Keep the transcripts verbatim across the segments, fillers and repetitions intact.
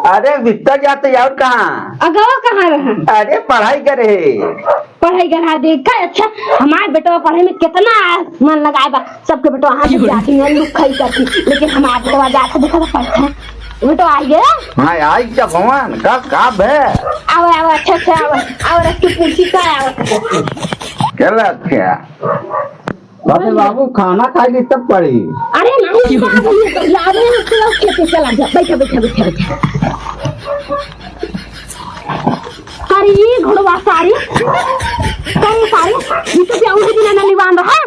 अरे, बिस्तर जाते और कहाँ? अगवा कहाँ रहा? अरे, पढ़ाई करे। पढ़ाई करा देखा, अच्छा, हमार बेटवा पढ़े में कितना मन लगाए बा। सबके बेटवा हाथ जाती है, लुक खाई करती, लेकिन हमार बेटवा जाता देखा तो पढ़ता है। बेटवा आई गया? हाँ, आई क्या भगवान, का, का बे? आवे, आवे, अच्छा, अच्छा, आवे, आवे, रख के पूछी का आवे? क्या बात क्या? बाबू, बाबू, खाना खाई ली तब पढ़ी। अरे नहीं, का बोलिए, तो याद है, उसके बाद खेते चला जा। बैठा, बैठा, बैठा, बैठा। करे ये घोड़वा सारे, करे सारे, ये तो क्या उल्टी दिन में निवान रहा?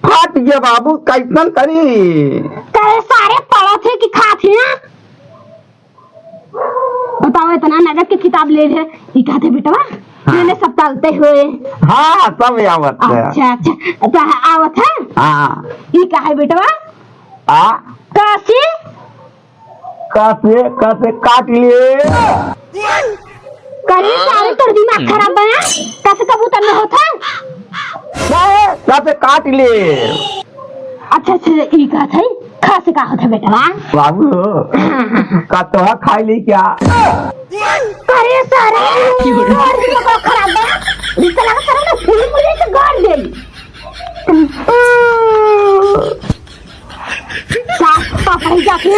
फाट गया बाबू, कैसन करी? करे सारे पढ़त है कि खात है? बताओ, इतना नगद के किताब ले ले, ई कहते बेटवा, हाँ। मैंने सब टालते हुए। हाँ, सब आवत है। अच्छा, अच्छा, तो आवत है? हाँ। ई का है बेटवा? आ? काशी? कासे, कासे काट लिए। करे सारे तोर दिमाग खराब बा, हाँ? कासे कबूतर में होत है? कासे, कासे काट लिए। अच्छा, अच्छा, ई कहत है, खा से का होत है बेटवा? बाबू, हाँ, हाँ, हाँ। का तोहा खाई ली क्या? अरे सारे, की बोले? और भी लोग खराब बा। रिश्ता लगा करे ना, फूल मुझे से गाड़ दे। का, का पढ़ाई जात है?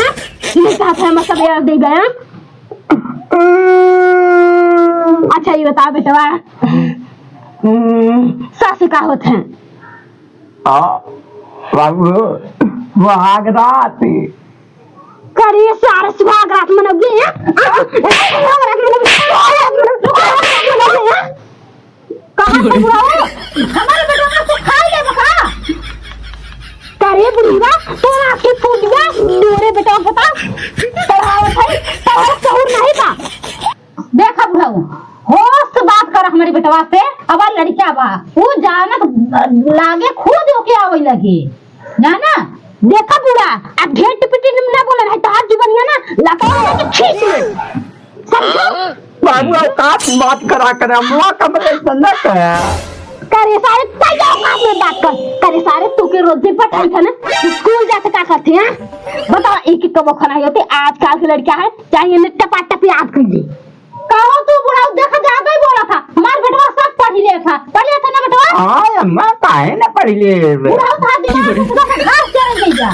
ये कहत है, मतलब, यार, दे गया। अच्छा, ये बता बेटवा, हम्म, सास का होत है? आ, बाबू, सुहाग रात। करे सारे सुहाग रात मनौगे, हैं? आ, सुहाग रात मनौगे, सुहाग रात मनौगे, सुहाग रात मनौगे, हैं? कहाँ पर बुढ़ाऊ? हमारे बेटवा का तू खाई ले बका? करे बुढ़ीवा, तोरा आँखी फूट गया, तोरे बेटवा बता, पढ़ावत है, पढ़ावत सहूर नहीं बा। देखा बुढ़ऊ, होश से बात कर हमरे बेटवा से। अब लड़का बा, ऊ जानत लागे खुद ओके आवे लगे, जाना? देखा बूढ़ा, अब ढेर टिपिटी ना बोले रहे, तोहार जुबनिया ना लकवा लेके खींच ले। समझो? बाबू, औकात बात करा करे, अम्मा कमरे से न कहे। करे सारे, तैं औकात में बात कर। करे सारे, तू के रोज दिन पठाई था ना, स्कूल जाते का करते हैं? बताओ, एक एक कबो खाना होते, आजकल के लड़का है, चाहे इन्हें टपा टप याद कर ले। कहो तू बुढ़ऊ, देखा ज्यादा ही बोला था। हमार बेटवा सब पढ़ लिया था। पढ़ लिया था ना बेटवा? हाँ, अम्मा, काहे ना पढ़ ले? बुढ़ऊ था, दिमाग में पूरा घास चढ़ गई जा।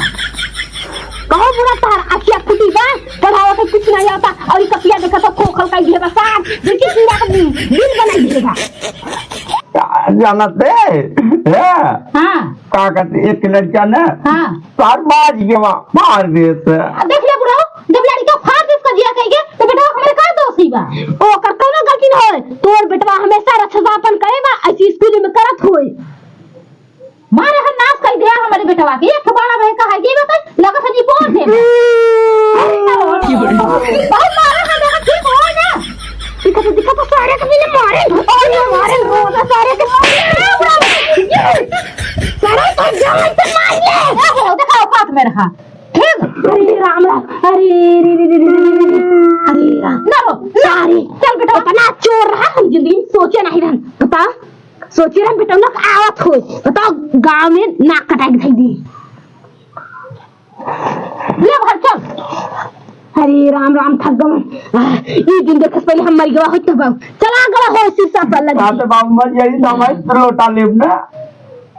कहो बुढ़ा, तार अखिया फूटी बा, पढ़ावा के कुछ नहीं आता, और ये कपिया देखा तो खोखल का ये बसा, देखी पूरा का बिल, बिल बनाई देगा। जानत है? हाँ। का कहते, एक लड़का ना, हाँ। सार बाज के वा-, मार देत है। आ, देख ले बुढ़ऊ, जब लड़का फाड़ देत का जिया कहिके, तो बेटवा हमारे का दोषी बा? ओकर कौनो गलती न होए। तोर बेटवा हमेशा रक्षसापन करे बा, ऐसी स्कूल में करत होए। मारे हर नाश कर दिया हमारे बेटवा के। एक बड़ा भाई का है, ये बता, लगत है निपोर दे। बहुत मारा है, देखा ठीक हो ना। दिखा तो, दिखा तो सारे के मिले मारे। और ये मारे, रोज सारे के मारे। सारे तो जान से मार ले। देखो, देखो, औकात में रहा। ठीक? अरे राम राम, अरे रे रे रे रे रे रे रे। अरे राम। ना रो, ना। सारे। चल बेटा। इतना चोर रहा, हम जिंदगी में सोचे नहीं रहन। बताओ, सोचे रहन बेटा, लोग आवत होए। बताओ, गाँव में नाक कटाई के धई दी। ले भाई, चल। अरे राम राम, थक गवन। आह, ई दिन देखस पहले हम मर गवा होत बाबू। चला गवा हो शीशा पर लग। बाप रे बाप, मर जाई तो भाई, तो लोटा लेब ना।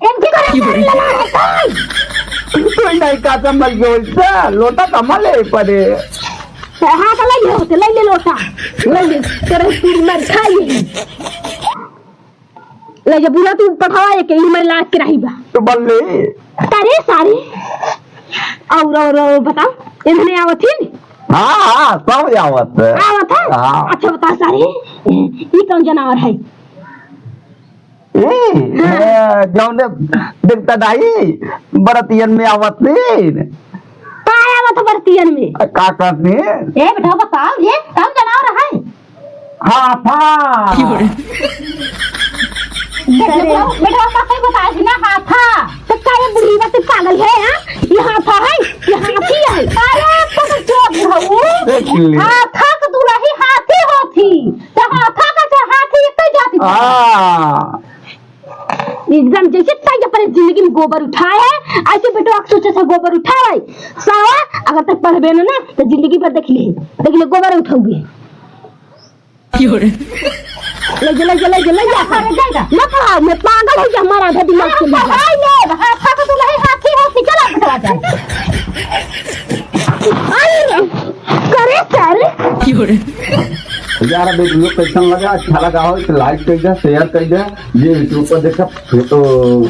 इनकी करे की सारी बोली? लगा है कौन? कोई नहीं, का समझ गयो इससे, लोटा कमा ले पड़े। हाँ, तो ले ले होते, ले ले लोटा, ले ले, तेरे पूरी मर खाई। ले जा, बुला तू पठावा, एक ही मर लाग के रही बा। तो बल्ले। अरे सारी, और, और, और बताओ, इन्हने आवत ही? हाँ, हाँ, सब आवत है। आवत है? हाँ। अच्छा बता सारी, ये कौन जनावर है? ए, हाँ। ए, जौने देखता नहीं, बरतियन में आवत नहीं। का आवत बरतियन में? का करती? ए बेटा, बताओ ये, कौन जनावर है? हाथा। बेटा, बेटा, का सही बताए थी ना, हाथा। तो का ये बुढ़ी बात पागल है, हाँ? ये हाथा है, ये हाथी है। अरे, तो चोट हऊ। देख ले। हाथा के दुलही हाथी होती। तो हाथा का चाहे हाथी एक ही जाति थी। हाँ। एकदम जैसे ताई अपने जिंदगी में गोबर उठाए है, ऐसे बेटवा के सोचे से गोबर उठाए। सावा, अगर तक पढ़बे ना, ना, तो जिंदगी भर देख ले, देख ले, गोबर उठाओगे। ले जा, ले जा, ले जा, ले जा। अरे, जाएगा। ना पढ़ाओ, मैं पागल हो गया, हमारा आधा दिमाग चल गया। पढ़ाई ले, हाँ, खा के तू नहीं, हाथी हो, चला बेटवा जा। अरे, करे सारे। यार, अब वीडियो कैसन लगा? अच्छा लगा हो तो लाइक कर दे, शेयर कर दे। जे YouTube पर देखा, तो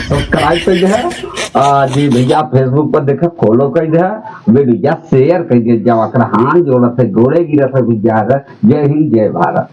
सब्सक्राइब कर दे। आ, जी भैया, Facebook पर देखा, फॉलो कर दे। वीडियो शेयर कर दे। जब अकर हाथ जोड़त है, गोड़े गिरत है भैया। जय हिंद, जय भारत।